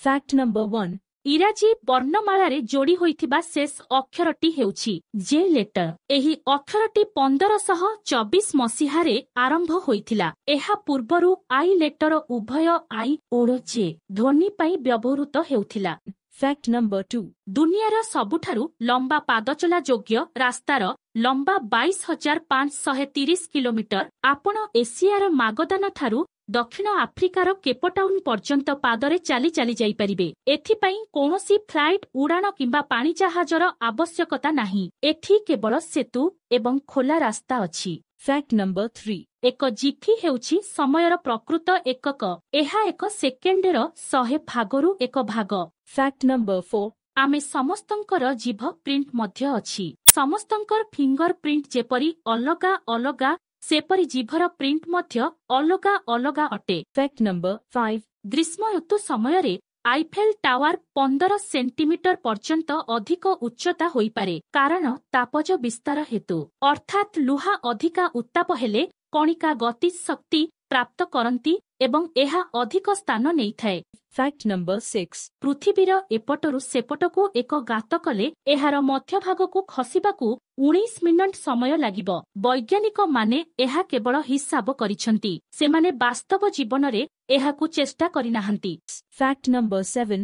Fact number 1. ଇରାଜୀ ବର୍ଣ୍ଣମାଳାରେ ଯୋଡ଼ି ହୋଇଥିବା ଶେଷ ଅକ୍ଷରଟି ହେଉଛି ଜେ ଲେଟର। ଏହି ଅକ୍ଷରଟି 1524 ମସିହାରେ ଆରମ୍ଭ ହୋଇଥିଲା। ଏହା ପୂର୍ବରୁ I letter ଉଭୟ I ଓ ଜେ ଧ୍ୱନି ପାଇଁ ବ୍ୟବହୃତ ହେଉଥିଲା। Fact number 2. ଦୁନିଆର ସବୁଠାରୁ ଲମ୍ବା ପାଦଚଲା ଯୋଗ୍ୟ ରାସ୍ତାର ଲମ୍ବା 22,530 କିଲୋମିଟର। ଆପଣ ଏସିଆର ମାଗଦାନ ଠାରୁ ଦକ୍ଷିଣ ଆଫ୍ରିକାର କେପଟାଉନ ପର୍ଯ୍ୟନ୍ତ ପାଦରେ ଚାଲି ଚାଲି ଯାଇପାରିବେ। ଏଥିପାଇଁ କୌଣସି ଫ୍ଲାଇଟ୍, ଉଡ଼ାଣ କିମ୍ବା ପାଣିଜାହାଜର ଆବଶ୍ୟକତା ନାହିଁ। ଏଠି କେବଳ ସେତୁ ଏବଂ ଖୋଲା ରାସ୍ତା ଅଛି। Fact number 3. ଏକ ଜିଫି ହେଉଛି ସମୟର ପ୍ରକୃତ ଏକକ। ଏହା ଏକ ସେକେଣ୍ଡର 100 ଭାଗରୁ ଏକ ଭାଗ। Fact number 4. ଆମେ ସମସ୍ତଙ୍କର ଜିଭ ପ୍ରିଣ୍ଟ ମଧ୍ୟ ଅଛି। ସମସ୍ତଙ୍କର ଫିଙ୍ଗର ପ୍ରିଣ୍ଟ ଯେପରି ଅଲଗା ଅଲଗା, ସେପରି ଜିଭର ପ୍ରିଣ୍ଟ ମଧ୍ୟ ଅଲଗା ଅଲଗା ଅଟେ। Fact number 5. ଗ୍ରୀଷ୍ମ ଋତୁ ସମୟରେ ଆଇଫେଲ ଟାୱାର 15 ସେଣ୍ଟିମିଟର ପର୍ଯ୍ୟନ୍ତ ଅଧିକ ଉଚ୍ଚତା ହୋଇପାରେ, କାରଣ ତାପଜ ବିସ୍ତାର ହେତୁ, ଅର୍ଥାତ୍ ଲୁହା ଅଧିକା ଉତ୍ତାପ ହେଲେ କଣିକା ଗତି ଶକ୍ତି ପ୍ରାପ୍ତ କରନ୍ତି ଏବଂ ଏହା ଅଧିକ ସ୍ଥାନ ନେଇଥାଏ। Fact number 6. ପୃଥିବୀର ଏପଟରୁ ସେପଟକୁ ଏକ ଗାତ କଲେ ଏହାର ମଧ୍ୟଭାଗକୁ ଖସିବାକୁ 19 ମିନିଟ୍ ସମୟ ଲାଗିବ। ବୈଜ୍ଞାନିକମାନେ ଏହା କେବଳ ହିସାବ କରିଛନ୍ତି, ସେମାନେ ବାସ୍ତବ ଜୀବନରେ ଏହାକୁ ଚେଷ୍ଟା କରିନାହାନ୍ତି। Fact number 7.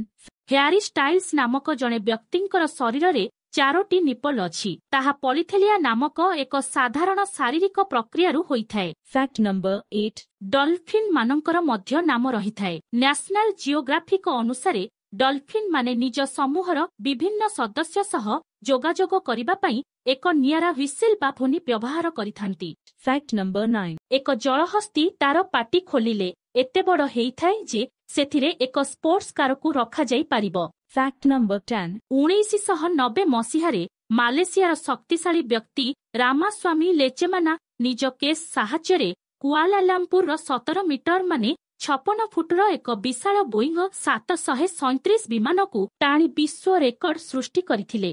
Harry Styles ନାମକ ଜଣେ ବ୍ୟକ୍ତିଙ୍କର ଶରୀରରେ ଚାରୋଟି ନିପଲ ଅଛି। ତାହା ପଲିଥେଲିଆ ନାମକ ଏକ ସାଧାରଣ ଶାରୀରିକ ପ୍ରକ୍ରିୟାରୁ ହୋଇଥାଏ। Fact number 8. Dolphin ମାନଙ୍କର ମଧ୍ୟ ନାମ ରହିଥାଏ। ନ୍ୟାସନାଲ ଜିଓଗ୍ରାଫିକ ଅନୁସାରେ ଡଲଫିନ୍ ମାନେ ନିଜ ସମୂହର ବିଭିନ୍ନ ସଦସ୍ୟ ସହ ଯୋଗାଯୋଗ କରିବା ପାଇଁ ଏକ ନିଆରା ହ୍ୱିସିଲ ବା ଧ୍ୱନି ବ୍ୟବହାର କରିଥାନ୍ତି। Fact number 9. ଏକ ଜଳହସ୍ତି ତାର ପାଟି ଖୋଲିଲେ ଏତେ ବଡ଼ ହେଇଥାଏ ଯେ ସେଥିରେ ଏକ ସ୍ପୋର୍ଟସ କାରକୁ ରଖାଯାଇପାରିବ। Fact number 10. 1990 ମସିହାରେ ମାଲେସିଆର ଶକ୍ତିଶାଳୀ ବ୍ୟକ୍ତି ରାମାସ୍ୱାମୀ ଲେଚେମାନା ନିଜ କେସ୍ ସାହାଯ୍ୟରେ କୁଆଲାଲାମ୍ପୁରର 17 ମିଟର ମାନେ 56 ଫୁଟର ଏକ ବିଶାଳ ବୋଇଙ୍ଗ 737 ବିମାନକୁ ଟାଣି ବିଶ୍ୱ ରେକର୍ଡ ସୃଷ୍ଟି କରିଥିଲେ।